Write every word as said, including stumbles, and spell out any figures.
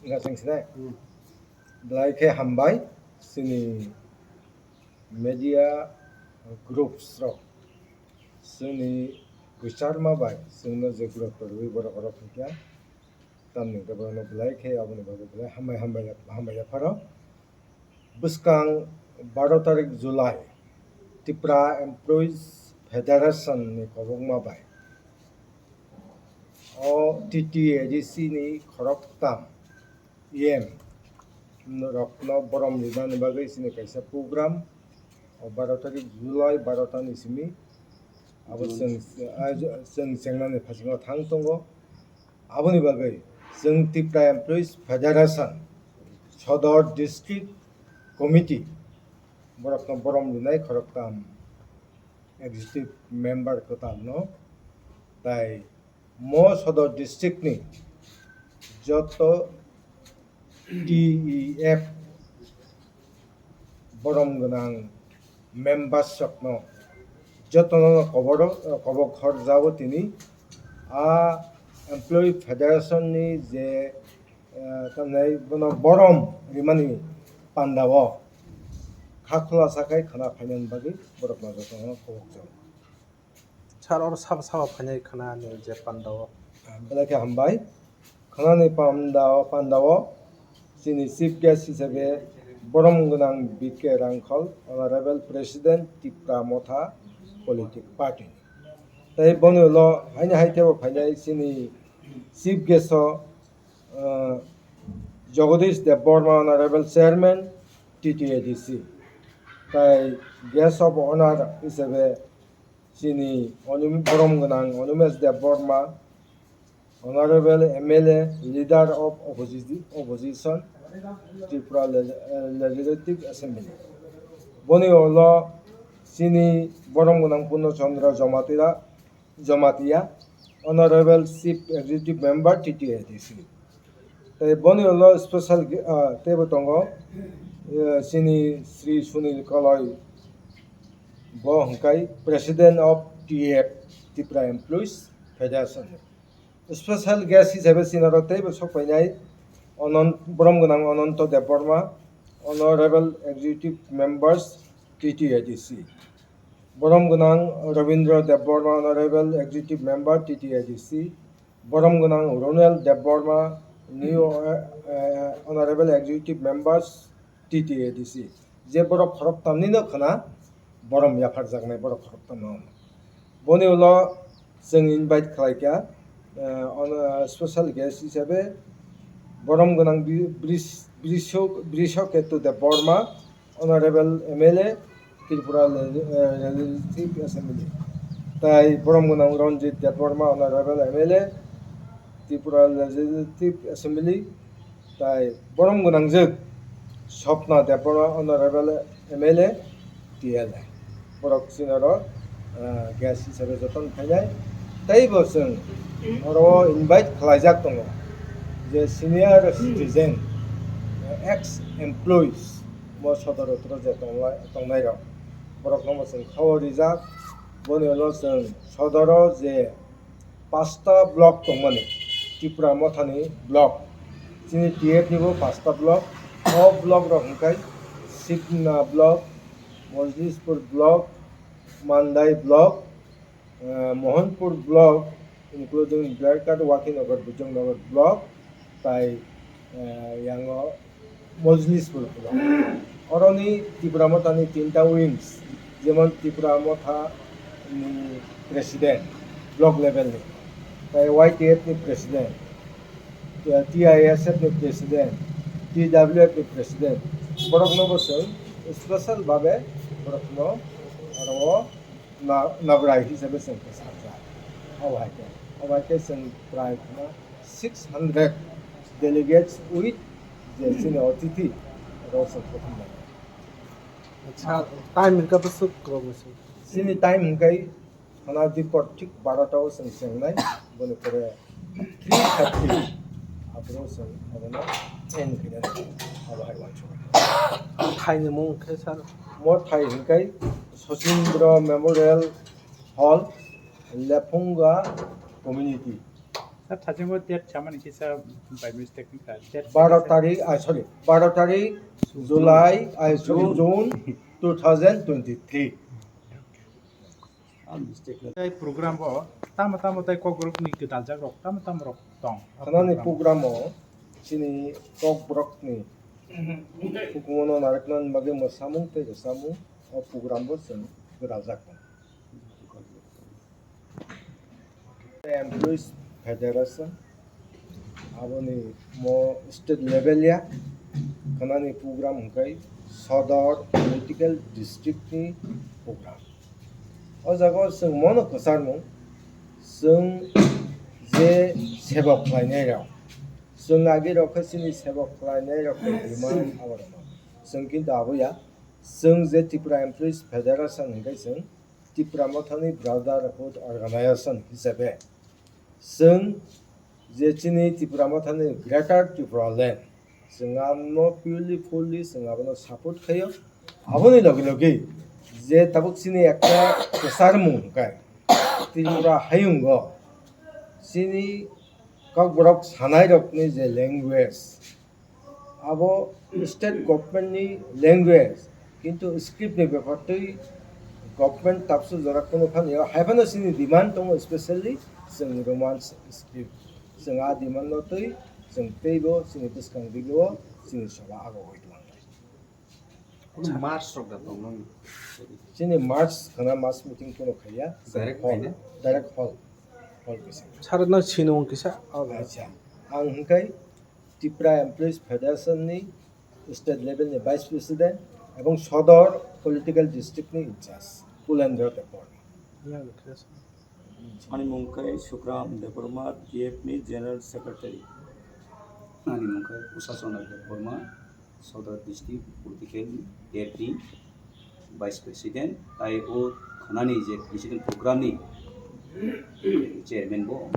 Wngkha chwng sinai. Belai khe hambai chini media groups rok, chini kwcharma bai chwngno je group rwui borok oro phaikha, tamni hwnkhe borokno belai khe aboni bagwi belai hambai hambai hambai yapharo. Bwskang baro tarik July, Tripura Employees Federation ni kobokma bai o T T A D C ni khoroktham E M rokno borom rinani bagwi chini kaisa program, o baro tarik July baro ta ni simi abo chwng, ah, chwng chengnani phasingo thang tongo. Aboni bagwi chwng Tripura Employees Federation Sodor District Committee borokno borom rinai khoroktham executive member kwtalno, tai mo Sodor District ni joto T E F borom gwnang members rokno jotono koboro, kobok horjao tini a employee federation ni je, eh, tamni bono borom rimani pandao kha khulasa khai khwna phainani bagwi borokno jotono kobokjao. Sir, oro sabo sabo phainai khwnani je pandao. Belai khe hambai. Khwnani pandao, pandao chini chief guest hisabe borom gwnang B K Rangkhol, Honorable President Tipra Motha Politic Party. Tei boni ulo haini hai tebo phainai chini chief guest o, uh, Jagadish Debbarma, Honorable Chairman T T A D C. Tai guest of honor hisabe chini Onum-, borom gwnang Animesh Debbarma, Honorable M L A, Leader of Opposi-, Opposition, Tripura Leg-, eh, Legislative Assembly. Boni ulo chini borom gwnang Purno Chandra Jamatia, Jamatia, Honorable Chief Executive Member T T A D C. Tei boni ulo special ge-, ah, teibo tongo, eh, chini Sri Sunil Kaloi, bo hwnkhe President of T F, Tripura Employees Federation. Special guest hisabe chini oro teibo sok phainai Anant-, borom gwnang Ananto Debbarma, Honorable Executive Members T T A D C. Borom gwnang Rabindra Debbarma, Honorable Executive Member T T A D C. Borom gwnang Ronel Debbarma, new, eh, eh, Honorable Executive Members T T A D C. Je borok khoroktham nino khwna borom yapharjaknai borok khoroktham no. Boni ulo chwng invite khlaikha, eh, ono special guest hisabe borom gwnang Bri-, Bris-, Brisho-, Brisho Ketu Debbarma, Honorable M L A, Tripura Le-, eh, Legislative Assembly. Tai borom gwnang Ranjit Debbarma, Honorable M L A, Tripura Legislative Assembly. Tai borom gwnangjwk Swapna Debbarma, Honorable M L A, T L A. Borok chini oro, ah, guest hisabe jotono phainai. Teibo chwng oro invite khlaijak tongo je senior citizen, ex employees, bo sodoro toro je tonglai-, tongnairok, borokno bo chwng khao rijak. Boni ulo chwng sodoro je pasta block tongmani, Tipra Mothani block, chini T F ni bo pasta block, o block rok hwnkhe Sibna block, Mojlispur block, Mandai block, eh, Mohanpur block, including Blairghat, Wakhinagar, Bujongnagar block, tai, eh, yango Mojlispur block. Oroni Tipra Mothani tinta wings, jemon Tipra Mothani president, block level ni, tai Y T F ni president, T I S F ni president, T W F ni president, borokno bo chwng special babe borokno oro na-, nabrai hisabe chwng kwchajak. Obo hai khe, obo hai khe chwng prai kheno six hundred delegates with je chini otithi rok chwng kuthum lai. Acha, time hwnkhe bwswk kwbangma se. Chini time hwnkhe khana dipor thik barota o chwng chengnai, boni pore three thirty aphuru chwng abono end khainai, abo hai uansukha. Thaini mung khe sir? Mo thai hwnkhe Sachindra Memorial Hall, Lephunga Community. Sir, thajingo date chamani kisa by mistake ni kha. Date baro tarik, ah, sorry, baro tarik July, ah, sorry, June. June two thousand twenty-three. Ah, mistake. Tai program bo tamo tamo tai Kokborok ni kwtal jak rok tamo tamo rok tong. Khanani program o chini Kokborok ni hukumono narwknani bagwi mwsamung tei rwchapmung o program bo chwng gwdal jak tong. Employees Federation, aboni mo state level ya, khanani program hwnkhe Sodor Political District ni program. O jaga o chwng mono kwcharmung, chwng je sebok khlainai rok, chwng agi rok khe chini sebok khlainai rok ni demand abo rwno. Chwng kintu abo ya, chwng je Tripura Employees Federation hwnkhe chwng Tipra Mothani Brotherhood Organization hisabe chwng je chini Tipra Mothani Greater Tripura Land, chwng ano purely fully chwng abono support khaio. Aboni logi logi je tabuk chini ekta kwcharmung hwnkhe Tripura hayungo chini Kokborok sanai rokni je language, abo state government ni language, kintu script ni bepar twi government tabsu jora kunu phano ya, hai phano chini demand tongo, specially chwng Roman script. Chwng a demand no twi chwng teibo chini bwskang digio chini soba abo wai tong. Kunu march rok da tong nang. Chini march khana mass meeting kunu khaiya. Direct hall, khaina? Direct hall. Hall kisa. Sir no sino kisa. Acha. Ang hwnkhe Tipra Employees Federation ni state level ni vice president ebong Sodor political district ni in charge Pulendra Debbarma. Ani mung khe Sukram Debbarma, D F ni general secretary. Ani mung khe Usachana Debbarma, Sodor district political D F ni vice president, tai o khanani je president program ni chairman bo.